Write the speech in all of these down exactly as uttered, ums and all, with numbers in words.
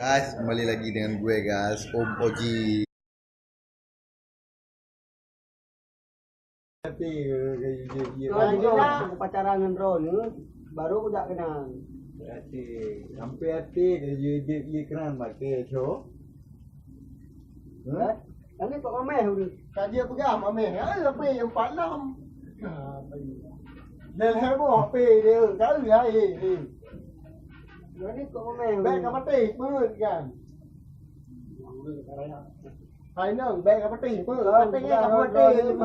Guys, kembali lagi dengan gue, guys, Om Oji. Hati ke, ke, ke, ke. Nah, jeuet lah, aku pacaran ngon droeneuh, baru aku jak keunan. Hati, sampai hati ke, je, je, je keunan pakai, Cok. Hah? Hah? Tadi kok ameh udah. Ka dia peugah ameh, ha, sampai empat enam. Dan heboh, apa dia, tahu lah, eh, eh. Tadi kok ameh udah. Baik, ka mati, pun kan. Hai nong, bèk ka peuting. Peuting ka peuting.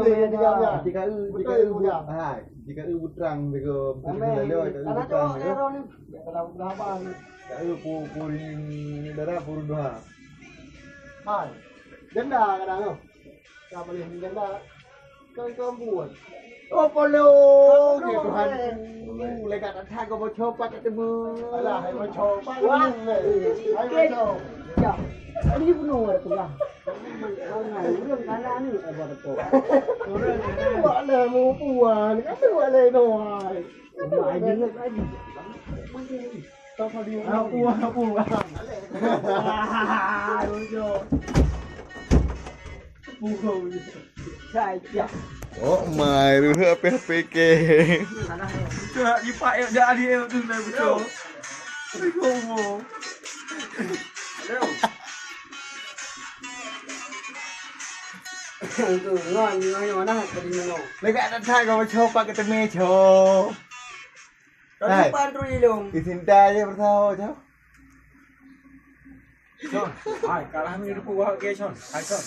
Jika eu, jika eu, hai, jika eu butrang bego. Amin. Karena cowok error ni. Jika eu pu pu ni dara pu dua. Hai. Denda kadang tu. Tak boleh denda. Kan kau buat. Oh, polo. Ya Tuhan. Leka tak tha kau baca pak ketemu. Alah, hai baca pak. Wah. Hai baca. Ya. Ini bunuh ada pegang. Orang kalah ni, eh, buat apa? Buat le mau puan, kata buat le doai. Mak aja ingat lagi. Apa dia? Apa, apa? Ah, lucu. Pukul. Cai, cai. Oh, mai, lu apa P K? Cak, lipat, eh, dah ada, eh, tu, dah betul. Aduh. Aduh. Ngon, ngon, ngon, nah, tadi ngon. Leka tak tha kau baca pak ketemu, Cok. Hai. Lupa tu ilung. Isinta je bersama, Cok. Hai, kalah ni rupa wahak ke, Cok. Hai, Cok.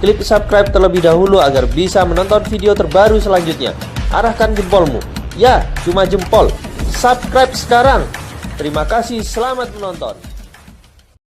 Klik subscribe terlebih dahulu agar bisa menonton video terbaru selanjutnya. Arahkan jempolmu. Ya, cuma jempol. Subscribe sekarang. Terima kasih, selamat menonton.